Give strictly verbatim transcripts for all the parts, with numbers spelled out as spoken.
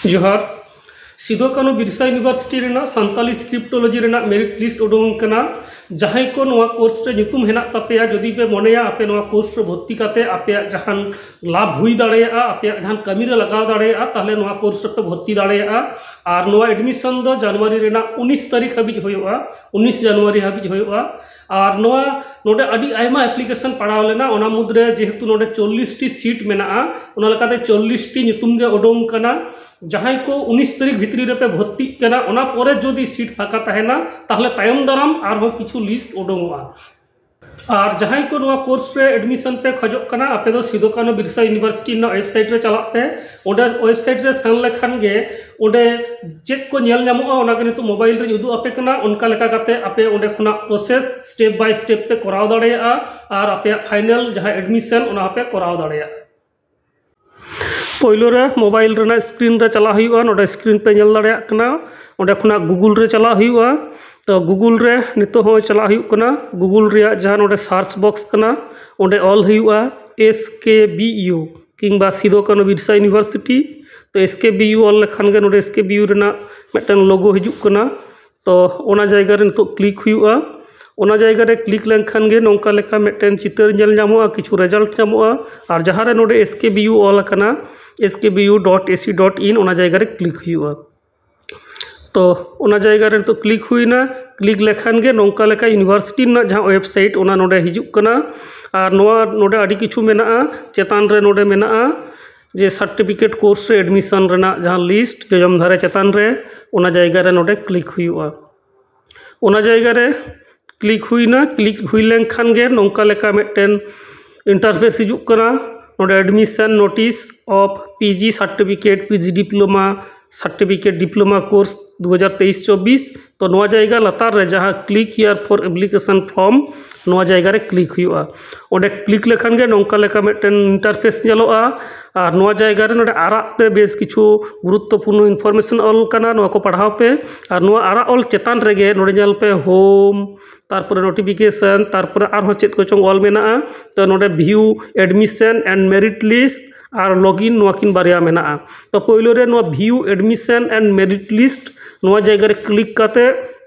ᱡᱚᱦᱟᱨ᱾ ᱥᱤᱫᱩ ᱠᱟᱹᱱᱦᱩ ᱵᱤᱨᱥᱟ ᱤᱭᱩᱱᱤᱵᱷᱟᱨᱥᱤᱴᱤ ᱨᱮᱱᱟᱜ ᱥᱟᱱᱛᱟᱞᱤ ᱥᱠᱨᱤᱯᱴᱳᱞᱚᱡᱤ ᱨᱮᱱᱟᱜ ᱢᱮᱨᱤᱴ ᱞᱤᱥᱴ ᱩᱰᱩᱝ ᱟᱠᱟᱱᱟ᱾ ᱡᱟᱦᱟᱸᱭ ᱠᱚ ᱱᱚᱣᱟ ᱠᱳᱨᱥ ᱨᱮ ᱧᱩᱛᱩᱢ ᱦᱮᱱᱟᱜ ᱛᱟᱯᱮᱭᱟ, ᱡᱩᱫᱤ ᱯᱮ ᱢᱚᱱᱮᱭᱟ ᱟᱯᱮ ᱱᱚᱣᱟ ᱠᱳᱨᱥ ᱨᱮ ᱵᱷᱚᱨᱛᱤ ᱠᱟᱛᱮ ᱟᱯᱮᱭᱟᱜ ᱡᱟᱦᱟᱱ ᱞᱟᱵᱷ ᱦᱩᱭ ᱫᱟᱲᱮᱭᱟᱜᱼᱟ, ᱟᱯᱮᱭᱟᱜ ᱡᱟᱦᱟᱱ ᱠᱟᱹᱢᱤ ᱨᱮ ᱞᱟᱜᱟᱣ ᱫᱟᱲᱮᱭᱟᱜᱼᱟ, ᱛᱟᱦᱚᱞᱮ ᱱᱚᱣᱟ ᱠᱳᱨᱥ ᱨᱮᱯᱮ ᱵᱷᱚᱨᱛᱤ ᱫᱟᱲᱮᱭᱟᱜᱼᱟ᱾ ᱟᱨ ᱱᱚᱣᱟ ᱮᱰᱢᱤᱥᱚᱱ ᱫᱚ ᱡᱟᱱᱩᱣᱟᱨᱤ ᱨᱮᱱᱟᱜ ᱩᱱᱤᱥ ᱛᱟᱹᱨᱤᱠᱷ ᱦᱟᱹᱵᱤᱡ ᱦᱩᱭᱩᱜᱼᱟ, ᱩᱱᱤᱥ ᱡᱟᱱᱩᱣᱟᱨᱤ ᱦᱟᱹᱵᱤᱡ ᱦᱩᱭᱩᱜᱼᱟ᱾ ᱟᱨ ᱱᱚᱣᱟ ᱱᱚᱰᱮ ᱟᱹᱰᱤ ᱟᱭᱢᱟ ᱮᱯᱞᱤᱠᱮᱥᱚᱱ ᱯᱟᱲᱟᱣ ᱞᱮᱱᱟ, ᱚᱱᱟ ᱢᱩᱫᱽᱨᱮ ᱡᱮᱦᱮᱛᱩ ᱱᱚᱰᱮ ᱪᱚᱞᱞᱤᱥ ᱴᱤ ᱥᱤᱴ ᱢᱮᱱᱟᱜᱼᱟ, ᱚᱱᱟ ᱞᱮᱠᱟᱛᱮ ᱪᱚᱞᱞᱤᱥ ᱴᱤ ᱧᱩᱛᱩᱢ ᱜᱮ ᱩᱰᱩᱝ ᱠᱟᱱᱟ᱾ ᱡᱟᱦᱟᱸᱭ ᱠᱚ ᱩᱱᱤᱥ ᱛᱟᱹᱨᱤᱠᱷ ᱵᱷᱤᱛᱨᱤ ᱨᱮᱯᱮ ᱵᱷᱚᱨᱛᱤᱜ ᱠᱟᱱᱟ, ᱚᱱᱟ ᱯᱚᱨᱮ ᱡᱩᱫᱤ ᱥᱤᱴ ᱯᱷᱟᱸᱠᱟ ᱛᱟᱦᱮᱱᱟ, ᱛᱟᱦᱚᱞᱮ ᱛᱟᱭᱚᱢ ᱫᱟᱨᱟᱢ ᱟᱨᱦᱚᱸ ᱠᱤᱪᱷᱩ ᱞᱤᱥᱴ ᱩᱰᱩᱝᱚᱜᱼᱟ᱾ ᱟᱨ ᱡᱟᱦᱟᱸᱭ ᱠᱚ ᱱᱚᱣᱟ ᱠᱳᱨᱥ ᱨᱮ ᱮᱰᱢᱤᱥᱚᱱ ᱯᱮ ᱠᱷᱚᱡᱚᱜ ᱠᱟᱱᱟ, ᱟᱯᱮ ᱫᱚ ᱥᱤᱫᱩ ᱠᱟᱹᱱᱦᱩ ᱵᱤᱨᱥᱟ ᱤᱭᱩᱱᱤᱵᱷᱟᱨᱥᱤᱴᱤ ᱨᱮᱱᱟᱜ ᱳᱭᱮᱵᱥᱟᱭᱤᱴ ᱨᱮ ᱪᱟᱞᱟᱜ ᱯᱮ᱾ ᱚᱸᱰᱮ ᱳᱭᱮᱵᱥᱟᱭᱤᱴ ᱨᱮ ᱥᱮᱱ ᱞᱮᱠᱷᱟᱱ ᱜᱮ ᱚᱸᱰᱮ ᱪᱮᱫ ᱠᱚ ᱧᱮᱞ ᱧᱟᱢᱚᱜᱼᱟ, ᱚᱱᱟ ᱜᱮ ᱱᱤᱛᱚᱜ ᱢᱳᱵᱟᱭᱤᱞ ᱨᱮᱧ ᱩᱫᱩᱜ ᱟᱯᱮ ᱠᱟᱱᱟ᱾ ᱚᱱᱠᱟ ᱞᱮᱠᱟ ᱠᱟᱛᱮ ᱟᱯᱮ ᱚᱸᱰᱮ ᱠᱷᱚᱱᱟᱜ ᱯᱨᱚᱥᱮᱥ ᱥᱴᱮᱯ ᱵᱟᱭ ᱥᱴᱮᱯ ᱯᱮ ᱠᱚᱨᱟᱣ ᱫᱟᱲᱮᱭᱟᱜᱼᱟ ᱟᱨ ᱟᱯᱮᱭᱟᱜ ᱯᱷᱟᱭᱱᱮᱞ ᱡᱟᱦᱟᱸ ᱮᱰᱢᱤᱥᱚᱱ, ᱚᱱᱟ ᱦᱚᱸᱯᱮ ᱠᱚᱨᱟᱣ ᱫᱟᱲᱮᱭᱟᱜᱼᱟ᱾ ᱯᱳᱭᱞᱳ ᱨᱮ ᱢᱳᱵᱟᱭᱤᱞ ᱨᱮᱱᱟᱜ ᱥᱠᱨᱤᱱ ᱨᱮ ᱪᱟᱞᱟᱜ ᱦᱩᱭᱩᱜᱼᱟ᱾ ᱱᱚᱰᱮ ᱥᱠᱨᱤᱱ ᱯᱮ ᱧᱮᱞ ᱫᱟᱲᱮᱭᱟᱜ ᱠᱟᱱᱟ, ᱚᱸᱰᱮ ᱠᱷᱚᱱᱟᱜ ᱜᱩᱜᱩᱞ ᱨᱮ ᱪᱟᱞᱟᱜ ᱦᱩᱭᱩᱜᱼᱟ᱾ ᱛᱚ ᱜᱩᱜᱩᱞ ᱨᱮ ᱱᱤᱛᱚᱜ ᱦᱚᱸ ᱪᱟᱞᱟᱜ ᱦᱩᱭᱩᱜ ᱠᱟᱱᱟ᱾ ᱜᱩᱜᱩᱞ ᱨᱮᱭᱟᱜ ᱡᱟᱦᱟᱸ ᱱᱚᱰᱮ ᱥᱟᱨᱪ ᱵᱚᱠᱥ ᱠᱟᱱᱟ, ᱚᱸᱰᱮ ᱚᱞ ᱦᱩᱭᱩᱜᱼᱟ ᱮᱥ ᱠᱮ ᱵᱤ ᱤᱭᱩ ᱠᱤᱝᱵᱟ ᱥᱤᱫᱩ ᱠᱟᱹᱱᱦᱩ ᱵᱤᱨᱥᱟ ᱤᱭᱩᱱᱤᱵᱷᱟᱨᱥᱤᱴᱤ᱾ ᱛᱚ ᱮᱥ ᱠᱮ ᱵᱤ ᱤᱭᱩ ᱚᱞ ᱞᱮᱠᱷᱟᱱ ᱜᱮ ᱱᱚᱰᱮ ᱮᱥ ᱠᱮ ᱵᱤ ᱤᱭᱩ ᱨᱮᱱᱟᱜ ᱢᱤᱫᱴᱮᱱ ᱞᱳᱜᱳ ᱦᱤᱡᱩᱜ ᱠᱟᱱᱟ᱾ ᱛᱚ ᱚᱱᱟ ᱡᱟᱭᱜᱟ ᱨᱮ ᱱᱤᱛᱚᱜ ᱠᱞᱤᱠ ᱦᱩᱭᱩᱜᱼᱟ᱾ ᱚᱱᱟ ᱡᱟᱭᱜᱟ ᱨᱮ ᱠᱞᱤᱠ ᱞᱮᱱᱠᱷᱟᱱ ᱜᱮ ᱱᱚᱝᱠᱟ ᱞᱮᱠᱟ ᱢᱤᱫᱴᱮᱱ ᱪᱤᱛᱟᱹᱨ ᱧᱮᱞ ᱧᱟᱢᱚᱜᱼᱟ, ᱠᱤᱪᱷᱩ ᱨᱮᱡᱟᱞᱴ ᱧᱟᱢᱚᱜᱼᱟ᱾ ᱟᱨ ᱡᱟᱦᱟᱸ ᱨᱮ ᱱᱚᱰᱮ ᱮᱥ ᱠᱮ ᱵᱤ ᱤᱭᱩ ᱚᱞ ᱟᱠᱟᱱᱟ, S K B U dot A C dot in, ᱚᱱᱟ ᱡᱟᱭᱜᱟ ᱨᱮ ᱠᱞᱤᱠ ᱦᱩᱭᱩᱜᱼᱟ᱾ ᱛᱚ ᱚᱱᱟ ᱡᱟᱭᱜᱟ ᱨᱮ ᱱᱤᱛᱚᱜ ᱠᱞᱤᱠ ᱦᱩᱭᱱᱟ᱾ ᱠᱞᱤᱠ ᱞᱮᱠᱷᱟᱱ ᱜᱮ ᱱᱚᱝᱠᱟ ᱞᱮᱠᱟ ᱤᱭᱩᱱᱤᱵᱷᱟᱨᱥᱤᱴᱤ ᱨᱮᱱᱟᱜ ᱡᱟᱦᱟᱸ ᱳᱭᱮᱵᱥᱟᱭᱤᱴ, ᱚᱱᱟ ᱱᱚᱰᱮ ᱦᱤᱡᱩᱜ ᱠᱟᱱᱟ᱾ ᱟᱨ ᱱᱚᱣᱟ ᱱᱚᱰᱮ ᱟᱹᱰᱤ ᱠᱤᱪᱷᱩ ᱢᱮᱱᱟᱜᱼᱟ, ᱪᱮᱛᱟᱱ ᱨᱮ ᱱᱚᱰᱮ ᱢᱮᱱᱟᱜᱼᱟ ᱡᱮ ᱥᱟᱨᱴᱤᱯᱷᱤᱠᱮᱴ ᱠᱳᱨᱥ ᱨᱮ ᱮᱰᱢᱤᱥᱚᱱ ᱨᱮᱱᱟᱜ ᱡᱟᱦᱟᱸ ᱞᱤᱥᱴ ᱡᱚᱡᱚᱢ ᱫᱷᱟᱨᱮ ᱪᱮᱛᱟᱱ ᱨᱮ, ᱚᱱᱟ ᱡᱟᱭᱜᱟ ᱨᱮ ᱱᱚᱰᱮ ᱠᱞᱤᱠ ᱦᱩᱭᱩᱜᱼᱟ᱾ ᱚᱱᱟ ᱡᱟᱭᱜᱟ ᱨᱮ ᱠᱞᱤᱠ ᱦᱩᱭᱱᱟ᱾ ᱠᱞᱤᱠ ᱦᱩᱭ ᱞᱮᱱᱠᱷᱟᱱ ᱜᱮ ᱱᱚᱝᱠᱟ ᱞᱮᱠᱟ ᱢᱤᱫᱴᱮᱱ ᱤᱱᱴᱟᱨᱯᱷᱮᱥ ᱦᱤᱡᱩᱜ ᱠᱟᱱᱟ᱾ ᱱᱚᱰᱮ admission notice of P G certificate, P G diploma certificate, diploma course ᱫᱩ ᱦᱟᱡᱟᱨ ᱛᱮᱭᱤᱥ ᱪᱚᱵᱵᱤᱥ᱾ ᱛᱚ ᱱᱚᱣᱟ ᱡᱟᱭᱜᱟ ᱞᱟᱛᱟᱨ ᱨᱮ ᱡᱟᱦᱟᱸ click here for application form, ᱱᱚᱣᱟ ᱡᱟᱭᱜᱟ ᱨᱮ ᱠᱞᱤᱠ ᱦᱩᱭᱩᱜᱼᱟ᱾ ᱚᱸᱰᱮ ᱠᱞᱤᱠ ᱞᱮᱠᱷᱟᱱ ᱜᱮ ᱱᱚᱝᱠᱟ ᱞᱮᱠᱟ ᱢᱤᱫᱴᱮᱱ ᱤᱱᱴᱟᱨᱯᱷᱮᱥ ᱧᱮᱞᱚᱜᱼᱟ᱾ ᱟᱨ ᱱᱚᱣᱟ ᱡᱟᱭᱜᱟ ᱨᱮ ᱱᱚᱰᱮ ᱟᱨᱟᱜ ᱛᱮ ᱵᱮᱥ ᱠᱤᱪᱷᱩ ᱜᱩᱨᱩᱛᱛᱚᱯᱩᱨᱱᱚ ᱤᱱᱯᱷᱚᱨᱢᱮᱥᱚᱱ ᱚᱞ ᱠᱟᱱᱟ, ᱱᱚᱣᱟ ᱠᱚ ᱯᱟᱲᱦᱟᱣ ᱯᱮ᱾ ᱟᱨ ᱱᱚᱣᱟ ᱟᱨᱟᱜ ᱚᱞ ᱪᱮᱛᱟᱱ ᱨᱮᱜᱮ ᱱᱚᱰᱮ ᱧᱮᱞ ᱯᱮ ᱦᱳᱢ, ᱛᱟᱨᱯᱚᱨᱮ ᱱᱳᱴᱤᱯᱷᱤᱠᱮᱥᱚᱱ, ᱛᱟᱨᱯᱚᱨᱮ ᱟᱨᱦᱚᱸ ᱪᱮᱫ ᱠᱚᱪᱚᱝ ᱚᱞ ᱢᱮᱱᱟᱜᱼᱟ᱾ ᱛᱚ ᱱᱚᱰᱮ view admission and merit list, R login, ᱱᱚᱣᱟ ᱠᱤᱱ ᱵᱟᱨᱭᱟ ᱢᱮᱱᱟᱜᱼᱟ᱾ ᱛᱚ ᱯᱳᱭᱞᱳ ᱨᱮ ᱱᱚᱣᱟ View Admission and Merit List, ᱱᱚᱣᱟ ᱡᱟᱭᱜᱟ ᱨᱮ ᱠᱞᱤᱠ ᱠᱟᱛᱮ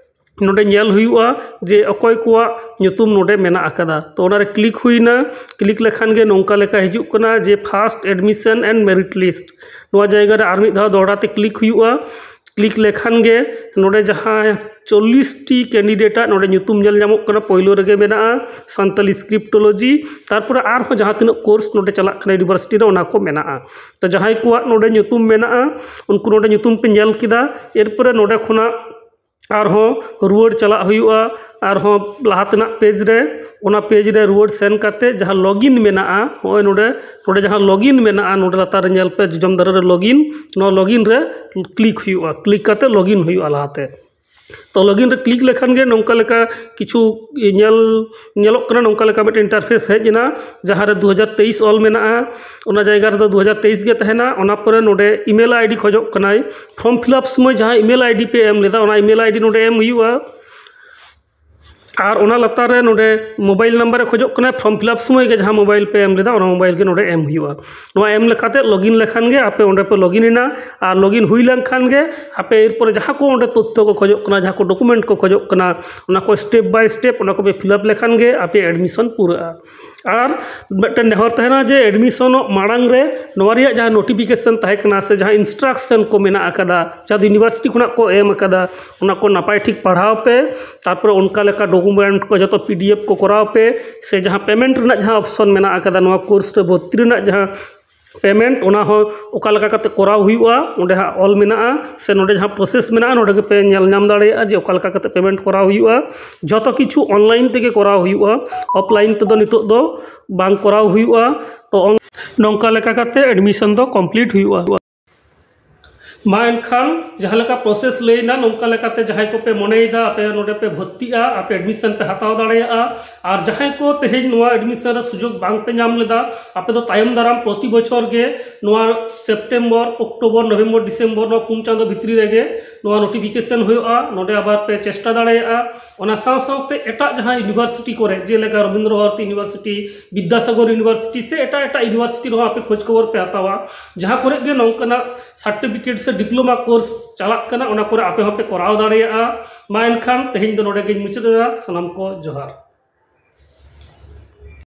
ᱱᱚᱰᱮ ᱧᱮᱞ ᱦᱩᱭᱩᱜᱼᱟ ᱡᱮ ᱚᱠᱚᱭ ᱠᱚᱣᱟᱜ ᱧᱩᱛᱩᱢ ᱱᱚᱰᱮ ᱢᱮᱱᱟᱜ ᱟᱠᱟᱫᱟ᱾ ᱛᱚ ᱚᱱᱟᱨᱮ ᱠᱞᱤᱠ ᱦᱩᱭᱱᱟ᱾ ᱠᱞᱤᱠ ᱞᱮᱠᱷᱟᱱ ᱜᱮ ᱱᱚᱝᱠᱟ ᱞᱮᱠᱟ ᱦᱤᱡᱩᱜ ᱠᱟᱱᱟ ᱡᱮ First Admission and Merit List᱾ ᱱᱚᱣᱟ ᱡᱟᱭᱜᱟ ᱨᱮ ᱟᱨ ᱢᱤᱫ ᱫᱷᱟᱣ ᱫᱚᱦᱲᱟ ᱛᱮ ᱠᱞᱤᱠ ᱦᱩᱭᱩᱜᱼᱟ᱾ ᱠᱞᱤᱠ ᱞᱮᱠᱷᱟᱱ ᱜᱮ ᱱᱚᱰᱮ ᱡᱟᱦᱟᱸ ᱪᱚᱞᱞᱤᱥ ᱴᱤ ᱠᱮᱱᱰᱤᱰᱮᱴᱟᱜ ᱱᱚᱰᱮ ᱧᱩᱛᱩᱢ ᱧᱮᱞ ᱧᱟᱢᱚᱜ ᱠᱟᱱᱟ, ᱯᱳᱭᱞᱳ ᱨᱮᱜᱮ ᱢᱮᱱᱟᱜᱼᱟ ᱥᱟᱱᱛᱟᱞᱤ ᱥᱠᱨᱤᱯᱴᱳᱞᱚᱡᱤ, ᱛᱟᱨᱯᱚᱨᱮ ᱟᱨᱦᱚᱸ ᱡᱟᱦᱟᱸ ᱛᱤᱱᱟᱹᱜ ᱠᱳᱨᱥ ᱱᱚᱰᱮ ᱪᱟᱞᱟᱜ ᱠᱟᱱᱟ ᱤᱭᱩᱱᱤᱵᱷᱟᱨᱥᱤᱴᱤ ᱨᱮ, ᱚᱱᱟ ᱠᱚ ᱢᱮᱱᱟᱜᱼᱟ᱾ ᱛᱚ ᱡᱟᱦᱟᱸᱭ ᱠᱚᱣᱟᱜ ᱱᱚᱰᱮ ᱧᱩᱛᱩᱢ ᱢᱮᱱᱟᱜᱼᱟ, ᱩᱱᱠᱩ ᱱᱚᱰᱮ ᱧᱩᱛᱩᱢ ᱯᱮ ᱧᱮᱞ ᱠᱮᱫᱟ᱾ ᱮᱨᱯᱚᱨᱮ ᱱᱚᱰᱮ ᱠᱷᱚᱱᱟᱜ ᱟᱨᱦᱚᱸ ᱨᱩᱣᱟᱹᱲ ᱪᱟᱞᱟᱜ ᱦᱩᱭᱩᱜᱼᱟ, ᱟᱨᱦᱚᱸ ᱞᱟᱦᱟ ᱛᱮᱱᱟᱜ ᱯᱮᱡᱽ ᱨᱮ, ᱚᱱᱟ ᱯᱮᱡᱽ ᱨᱮ ᱨᱩᱣᱟᱹᱲ ᱥᱮᱱ ᱠᱟᱛᱮ ᱡᱟᱦᱟᱸ ᱞᱚᱜᱤᱱ ᱢᱮᱱᱟᱜᱼᱟ, ᱱᱚᱜᱼᱚᱭ ᱱᱚᱰᱮ, ᱱᱚᱰᱮ ᱡᱟᱦᱟᱸ ᱞᱚᱜᱤᱱ ᱢᱮᱱᱟᱜᱼᱟ, ᱱᱚᱰᱮ ᱞᱟᱛᱟᱨ ᱨᱮ ᱧᱮᱞ ᱯᱮ, ᱡᱚᱡᱚᱢ ᱫᱷᱟᱨᱮ ᱨᱮ ᱞᱚᱜᱤᱱ, ᱱᱚᱣᱟ ᱞᱚᱜᱤᱱ ᱨᱮ ᱠᱞᱤᱠ ᱦᱩᱭᱩᱜᱼᱟ᱾ ᱠᱞᱤᱠ ᱠᱟᱛᱮ ᱞᱚᱜᱤᱱ ᱦᱩᱭᱩᱜᱼᱟ ᱞᱟᱦᱟᱛᱮ᱾ ᱛᱚ ᱞᱚᱜᱤᱱ ᱨᱮ ᱠᱞᱤᱠ ᱞᱮᱠᱷᱟᱱ ᱜᱮ ᱱᱚᱝᱠᱟ ᱞᱮᱠᱟ ᱠᱤᱪᱷᱩ ᱧᱮᱞ, ᱧᱮᱞᱚᱜ ᱠᱟᱱᱟ, ᱱᱚᱝᱠᱟ ᱞᱮᱠᱟ ᱢᱤᱫᱴᱮᱱ ᱤᱱᱴᱟᱨᱯᱷᱮᱥ ᱦᱮᱡ ᱮᱱᱟ, ᱡᱟᱦᱟᱸ ᱨᱮ ᱫᱩ ᱦᱟᱡᱟᱨ ᱛᱮᱭᱤᱥ ᱚᱞ ᱢᱮᱱᱟᱜᱼᱟ᱾ ᱚᱱᱟ ᱡᱟᱭᱜᱟ ᱨᱮᱫᱚ ᱫᱩ ᱦᱟᱡᱟᱨ ᱛᱮᱭᱤᱥ ᱜᱮ ᱛᱟᱦᱮᱱᱟ᱾ ᱚᱱᱟ ᱯᱚᱨᱮ ᱱᱚᱰᱮ ᱤᱢᱮᱞ ᱟᱭᱰᱤ ᱠᱷᱚᱡᱚᱜ ᱠᱟᱱᱟᱭ, ᱯᱷᱨᱚᱢ ᱯᱷᱤᱞᱟᱯ ᱥᱚᱢᱚᱭ ᱡᱟᱦᱟᱸ ᱤᱢᱮᱞ ᱟᱭᱰᱤ ᱯᱮ ᱮᱢ ᱞᱮᱫᱟ, ᱚᱱᱟ ᱤᱢᱮᱞ ᱟᱭᱰᱤ ᱱᱚᱰᱮ ᱮᱢ ᱦᱩᱭᱩᱜᱼᱟ᱾ ᱟᱨ ᱚᱱᱟ ᱞᱟᱛᱟᱨ ᱨᱮ ᱱᱚᱰᱮ ᱢᱳᱵᱟᱭᱤᱞ ᱱᱟᱢᱵᱟᱨ ᱮ ᱠᱷᱚᱡᱚᱜ ᱠᱟᱱᱟ, ᱯᱷᱨᱚᱢ ᱯᱷᱤᱞᱟᱯ ᱥᱚᱢᱚᱭ ᱜᱮ ᱡᱟᱦᱟᱸ ᱢᱳᱵᱟᱭᱤᱞ ᱯᱮ ᱮᱢ ᱞᱮᱫᱟ, ᱚᱱᱟ ᱢᱳᱵᱟᱭᱤᱞ ᱜᱮ ᱱᱚᱰᱮ ᱮᱢ ᱦᱩᱭᱩᱜᱼᱟ᱾ ᱱᱚᱣᱟ ᱮᱢ ᱞᱮᱠᱟᱛᱮ ᱞᱚᱜᱤᱱ ᱞᱮᱠᱷᱟᱱ ᱜᱮ ᱟᱯᱮ ᱚᱸᱰᱮ ᱯᱮ ᱞᱚᱜᱤᱱ ᱮᱱᱟ᱾ ᱟᱨ ᱞᱚᱜᱤᱱ ᱦᱩᱭ ᱞᱮᱱᱠᱷᱟᱱ ᱜᱮ ᱟᱯᱮ ᱮᱨᱯᱚᱨᱮ ᱡᱟᱦᱟᱸ ᱠᱚ ᱚᱸᱰᱮ ᱛᱚᱛᱛᱷᱚ ᱠᱚ ᱠᱷᱚᱡᱚᱜ ᱠᱟᱱᱟ, ᱡᱟᱦᱟᱸ ᱠᱚ ᱰᱚᱠᱩᱢᱮᱱᱴ ᱠᱚ ᱠᱷᱚᱡᱚᱜ ᱠᱟᱱᱟ, ᱚᱱᱟ ᱠᱚ ᱥᱴᱮᱯ ᱵᱟᱭ ᱥᱴᱮᱯ ᱚᱱᱟ ᱠᱚᱯᱮ ᱯᱷᱤᱞᱟᱯ ᱞᱮᱠᱷᱟᱱ ᱜᱮ ᱟᱯᱮᱭᱟᱜ ᱮᱰᱢᱤᱥᱚᱱ ᱯᱩᱨᱟᱹᱜᱼᱟ᱾ ᱟᱨ ᱢᱤᱫᱴᱮᱱ ᱱᱮᱦᱚᱨ ᱛᱟᱦᱮᱱᱟ ᱡᱮ ᱮᱰᱢᱤᱥᱚᱱᱚᱜ ᱢᱟᱲᱟᱝ ᱨᱮ ᱱᱚᱣᱟ ᱨᱮᱭᱟᱜ ᱡᱟᱦᱟᱸ ᱱᱳᱴᱤᱯᱷᱤᱠᱮᱥᱚᱱ ᱛᱟᱦᱮᱸ ᱠᱟᱱᱟ ᱥᱮ ᱡᱟᱦᱟᱸ ᱤᱱᱥᱴᱨᱟᱠᱥᱚᱱ ᱠᱚ ᱢᱮᱱᱟᱜ ᱟᱠᱟᱫᱟ, ᱡᱟᱦᱟᱸ ᱫᱚ ᱤᱭᱩᱱᱤᱵᱷᱟᱨᱥᱤᱴᱤ ᱠᱷᱚᱱᱟᱜ ᱠᱚ ᱮᱢ ᱟᱠᱟᱫᱟ, ᱚᱱᱟ ᱠᱚ ᱱᱟᱯᱟᱭ ᱴᱷᱤᱠ ᱯᱟᱲᱦᱟᱣ ᱯᱮ᱾ ᱛᱟᱨᱯᱚᱨᱮ ᱚᱱᱠᱟ ᱞᱮᱠᱟ ᱰᱚᱠᱩᱢᱮᱱᱴ ᱠᱚ ᱡᱚᱛᱚ ᱯᱤ ᱰᱤ ᱮᱯᱷ ᱠᱚ ᱠᱚᱨᱟᱣ ᱯᱮ, ᱥᱮ ᱡᱟᱦᱟᱸ ᱯᱮᱢᱮᱱᱴ ᱨᱮᱱᱟᱜ ᱡᱟᱦᱟᱸ ᱚᱯᱥᱚᱱ ᱢᱮᱱᱟᱜ ᱟᱠᱟᱫᱟ ᱱᱚᱣᱟ ᱠᱳᱨᱥ ᱨᱮ ᱵᱷᱚᱨᱛᱤ ᱨᱮᱱᱟᱜ, ᱡᱟᱦᱟᱸ ᱯᱮᱢᱮᱱᱴ, ᱚᱱᱟ ᱦᱚᱸ ᱚᱠᱟ ᱞᱮᱠᱟ ᱠᱟᱛᱮ ᱠᱚᱨᱟᱣ ᱦᱩᱭᱩᱜᱼᱟ, ᱚᱸᱰᱮ ᱦᱟᱸᱜ ᱚᱞ ᱢᱮᱱᱟᱜᱼᱟ, ᱥᱮ ᱱᱚᱰᱮ ᱡᱟᱦᱟᱸ ᱯᱨᱚᱥᱮᱥ ᱢᱮᱱᱟᱜᱼᱟ, ᱱᱚᱰᱮ ᱜᱮᱯᱮ ᱧᱮᱞ ᱧᱟᱢ ᱫᱟᱲᱮᱭᱟᱜᱼᱟ ᱡᱮ ᱚᱠᱟ ᱞᱮᱠᱟ ᱠᱟᱛᱮ ᱯᱮᱢᱮᱱᱴ ᱠᱚᱨᱟᱣ ᱦᱩᱭᱩᱜᱼᱟ᱾ ᱡᱚᱛᱚ ᱠᱤᱪᱷᱩ ᱚᱱᱞᱟᱭᱤᱱ ᱛᱮᱜᱮ ᱠᱚᱨᱟᱣ ᱦᱩᱭᱩᱜᱼᱟ, ᱚᱯᱷᱞᱟᱭᱤᱱ ᱛᱮᱫᱚ ᱱᱤᱛᱚᱜ ᱫᱚ ᱵᱟᱝ ᱠᱚᱨᱟᱣ ᱦᱩᱭᱩᱜᱼᱟ᱾ ᱛᱚ ᱚᱱ-, ᱱᱚᱝᱠᱟ ᱞᱮᱠᱟ ᱠᱟᱛᱮ ᱮᱰᱢᱤᱥᱚᱱ ᱫᱚ ᱠᱚᱢᱯᱞᱤᱴ ᱦᱩᱭᱩᱜᱼᱟ᱾ ᱢᱟ ᱮᱱᱠᱷᱟᱱ ᱡᱟᱦᱟᱸ ᱞᱮᱠᱟ ᱯᱨᱚᱥᱮᱥ ᱞᱟᱹᱭ ᱮᱱᱟ, ᱱᱚᱝᱠᱟ ᱞᱮᱠᱟᱛᱮ ᱡᱟᱦᱟᱸᱭ ᱠᱚᱯᱮ ᱢᱚᱱᱮᱭᱮᱫᱟ ᱟᱯᱮ ᱱᱚᱰᱮ ᱯᱮ ᱵᱷᱚᱨᱛᱤᱜᱼᱟ, ᱟᱯᱮ ᱮᱰᱢᱤᱥᱚᱱ ᱯᱮ ᱦᱟᱛᱟᱣ ᱫᱟᱲᱮᱭᱟᱜᱼᱟ᱾ ᱟᱨ ᱡᱟᱦᱟᱸᱭ ᱠᱚ ᱛᱮᱦᱮᱧ ᱱᱚᱣᱟ ᱮᱰᱢᱤᱥᱚᱱ ᱨᱮ ᱥᱩᱡᱳᱜᱽ ᱵᱟᱝ ᱯᱮ ᱧᱟᱢ ᱞᱮᱫᱟ, ᱟᱯᱮ ᱫᱚ ᱛᱟᱭᱚᱢ ᱫᱟᱨᱟᱢ ᱯᱨᱚᱛᱤ ᱵᱚᱪᱷᱚᱨ ᱜᱮ ᱱᱚᱣᱟ ᱥᱮᱯᱴᱮᱢᱵᱚᱨ, ᱚᱠᱴᱳᱵᱚᱨ, ᱱᱚᱵᱷᱮᱢᱵᱚᱨ, ᱰᱤᱥᱮᱢᱵᱚᱨ, ᱱᱚᱣᱟ ᱯᱩᱱ ᱪᱟᱸᱫᱚ ᱵᱷᱤᱛᱨᱤ ᱨᱮᱜᱮ ᱱᱚᱣᱟ ᱱᱳᱴᱤᱯᱷᱤᱠᱮᱥᱚᱱ ᱦᱩᱭᱩᱜᱼᱟ᱾ ᱱᱚᱰᱮ ᱟᱵᱟᱨ ᱯᱮ ᱪᱮᱥᱴᱟ ᱫᱟᱲᱮᱭᱟᱜᱼᱟ᱾ ᱚᱱᱟ ᱥᱟᱶ ᱥᱟᱶᱛᱮ ᱮᱴᱟᱜ ᱡᱟᱦᱟᱸ ᱤᱭᱩᱱᱤᱵᱷᱟᱨᱥᱤᱴᱤ ᱠᱚᱨᱮ, ᱡᱮᱞᱮᱠᱟ ᱨᱚᱵᱤᱱᱫᱨᱚ ᱵᱷᱟᱨᱚᱛᱤ ᱤᱭᱩᱱᱤᱵᱷᱟᱨᱥᱤᱴᱤ, ᱵᱤᱫᱽᱫᱟᱥᱟᱜᱚᱨ ᱤᱭᱩᱱᱤᱵᱷᱟᱨᱥᱤᱴᱤ ᱥᱮ ᱮᱴᱟᱜ ᱮᱴᱟᱜ ᱤᱭᱩᱱᱤᱵᱷᱟᱨᱥᱤᱴᱤ ᱨᱮᱦᱚᱸ ᱟᱯᱮ ᱠᱷᱳᱡᱽ ᱠᱷᱚᱵᱚᱨ ᱯᱮ ᱦᱟᱛᱟᱣᱟ, ᱡᱟᱦᱟᱸ ᱠᱚᱨᱮ ᱜᱮ ᱱᱚᱝᱠᱟᱱᱟᱜ ᱥᱟᱨᱴᱤᱯᱷᱤᱠᱮᱴ ᱥᱮ ᱰᱤᱯᱞᱳᱢᱟ ᱠᱳᱨᱥ ᱪᱟᱞᱟᱜ ᱠᱟᱱᱟ, ᱚᱱᱟ ᱠᱚᱨᱮ ᱟᱯᱮ ᱦᱚᱸᱯᱮ ᱠᱚᱨᱟᱣ ᱫᱟᱲᱮᱭᱟᱜᱼᱟ᱾ ᱢᱟ ᱮᱱᱠᱷᱟᱱ ᱛᱮᱦᱮᱧ ᱫᱚ ᱱᱚᱰᱮ ᱜᱤᱧ ᱢᱩᱪᱟᱹᱫ ᱮᱫᱟ᱾ ᱥᱟᱱᱟᱢ ᱠᱚ ᱡᱚᱦᱟᱨ᱾